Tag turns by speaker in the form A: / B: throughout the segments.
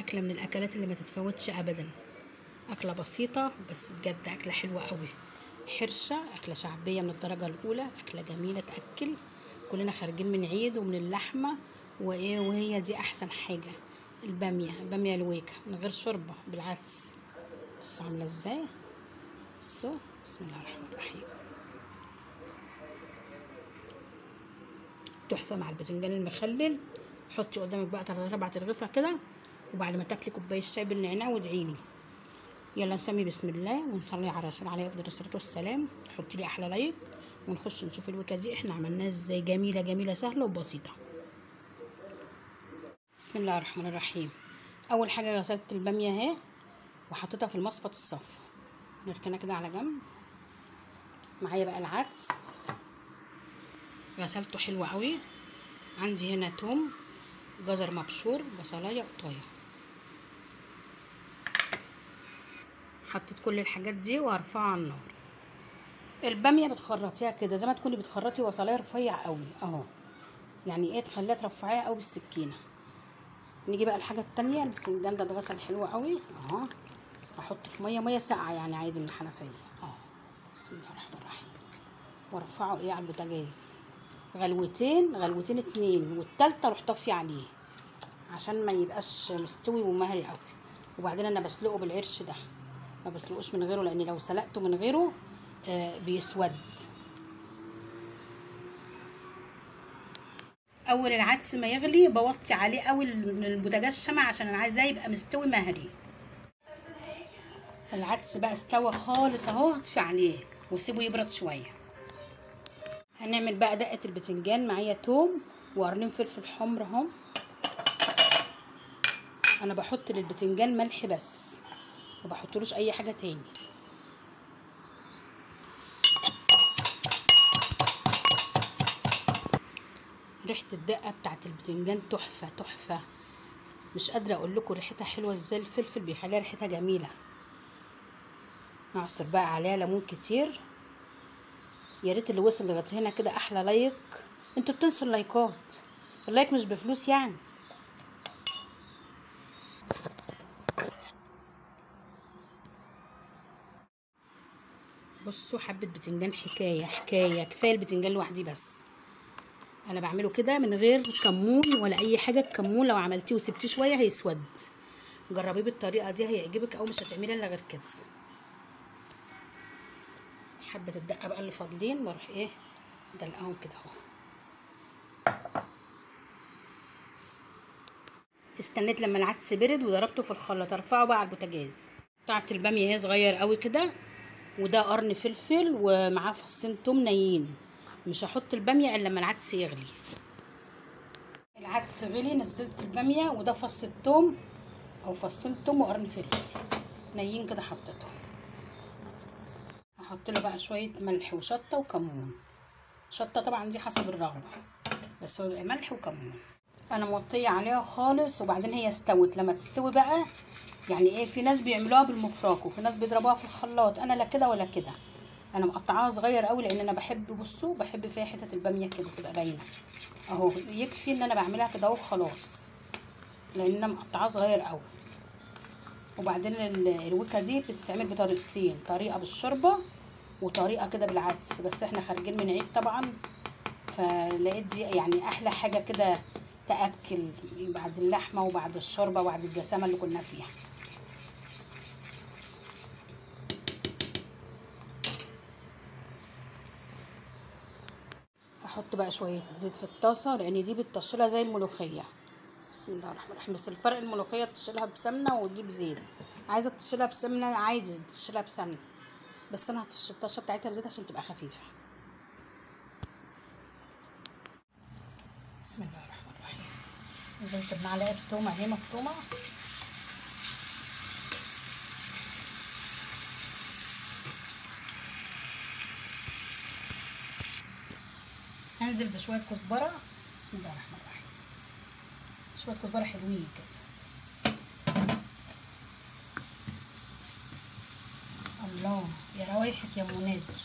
A: اكله من الاكلات اللي ما تتفوتش ابدا. اكله بسيطة بس بجد اكله حلوة قوي، حرشه، اكله شعبية من الدرجة الاولى، اكله جميلة تاكل. كلنا خارجين من عيد ومن اللحمة وايه، وهي دي احسن حاجة. الباميه، الباميه الويكه من غير شوربة بالعدس. بصوا عامله ازاي. بصوا بسم الله الرحمن الرحيم، تحفة مع الباذنجان المخلل. حطي قدامك بقى 3 4 ترغيفه كده، وبعد ما تاكلي كوباية شاي بالنعناع وادعيلي. يلا نسمي بسم الله ونصلي على الرسول عليه افضل الصلاة والسلام. حطي لي احلى like ونخش نشوف الويكه دي احنا عملناها ازاي. جميلة جميلة، سهلة وبسيطة. بسم الله الرحمن الرحيم. اول حاجة غسلت الباميه اهي وحطيتها في المصفى الصف، نركنها كده على جنب. معايا بقى العدس غسلته حلو قوي. عندي هنا توم، جزر مبشور، بصلايه قطايه. حطيت كل الحاجات دي وهرفعها على النار. الباميه بتخرطيها كده زي ما تكوني بتخرطي بصلايه رفيع قوي اهو، يعني ايه تخليها ترفعيها قوي بالسكينة. نيجي بقى الحاجة التانية، البتنجان ده اتغسل حلو قوي اهو، احطه في مية ساقعه يعني عادي من الحنفية اهو. بسم الله الرحمن الرحيم. وارفعه ايه على البوتاجاز غلوتين، غلوتين 2، والتالتة اروح طافية عليه عشان ما يبقاش مستوي ومهري قوي. وبعدين انا بسلقه بالعرش ده، ما بسلقوش من غيره، لان لو سلقته من غيره بيسود. اول العدس ما يغلي بوطي عليه قوي البوتاجاز شمع عشان انا عايزاه يبقى مستوي مهري. العدس بقى استوى خالص اهو، هطفي عليه واسيبه يبرد شوية. هنعمل بقى دقه البتنجان. معايا توم وقرنين فلفل حمر اهم. انا بحط للبتنجان ملح بس، ما بحطلوش اي حاجة تاني. ريحه الدقة بتاعت البتنجان تحفة تحفة، مش قادرة اقول لكم ريحتها حلوة ازاي. الفلفل بيخليها ريحتها جميلة. نعصر بقى عليها ليمون كتير. يا ريت اللي وصل لغاية هنا كده احلى like. انتوا بتنسوا اللايكات، ال like مش بفلوس يعني. بصوا حبه بتنجان حكاية حكاية، كفاية البتنجان لوحدي بس. انا بعمله كده من غير كمون ولا اي حاجة. الكمون لو عملتيه وسبتيه شوية هيسود. جربيه بالطريقة دي هيعجبك، او مش هتعملي الا غير كده. حبه الدقة بقى اللي فاضلين واروح ايه دلقاهم كده اهو. استنيت لما العدس برد وضربته في الخلاط. ارفعه بقى على البوتاجاز. قطعت الباميه هي صغير قوي كده، وده قرن فلفل ومعاه فصين توم نايين. مش هحط الباميه الا لما العدس يغلي. العدس غلي، نزلت الباميه وده فص التوم او فصين توم وقرن فلفل نايين كده حطيتهم. هحط له بقى شوية ملح وشطه وكمون. شطه طبعا دي حسب الرغبة، بس هو بيبقى ملح وكمون. انا موطيه عليها خالص. وبعدين هي استوت. لما تستوي بقى يعني ايه، في ناس بيعملوها بالمفراك وفي ناس بيضربوها في الخلاط. انا لا كده ولا كده، انا مقطعاها صغير قوي لان انا بحب، بصوا بحب فيها حتت الباميه كده تبقى باينة اهو. يكفي ان انا بعملها كده اهو خلاص، لان انا مقطعاها صغير قوي. وبعدين الوكه دي بتتعمل بطريقتين، طريقه بالشوربه وطريقه كده بالعدس. بس احنا خارجين من عيد طبعا، فلقيت دي يعني احلى حاجة كده تاكل بعد اللحمة وبعد الشوربة وبعد الجسامه اللي كنا فيها. احط بقى شوية زيت في الطاسه لان دي بتطشلها زي الملوخية. بسم الله الرحمن الرحيم. بس الفرق الملوخية تشيلها بسمنه ودي بزيت. عايزه تشيلها بسمنه عادي تشيلها بسمنه، بس انا هطش الطشه بتاعتها بزيت عشان تبقى خفيفة. بسم الله الرحمن الرحيم. نزلت بمعلقه تومة اهي مفرومه. هنزل بشوية كزبره. بسم الله الرحمن الرحيم. شوية كزبره حلوين كده. الله يا روايحك يا ام نادر،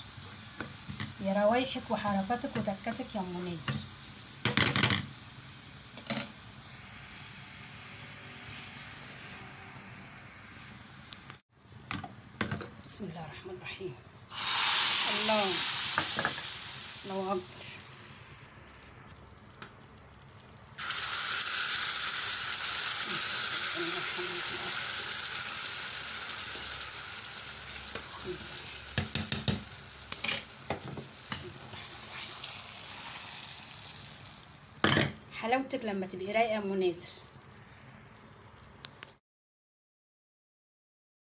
A: يا روايحك وحركاتك وتكاتك يا ام نادر. بسم الله الرحمن الرحيم. الله، الله اكبر. بسم الله. بسم الله الرحمن الرحيم. حلاوتك لما تبقي رايقة يا منادر.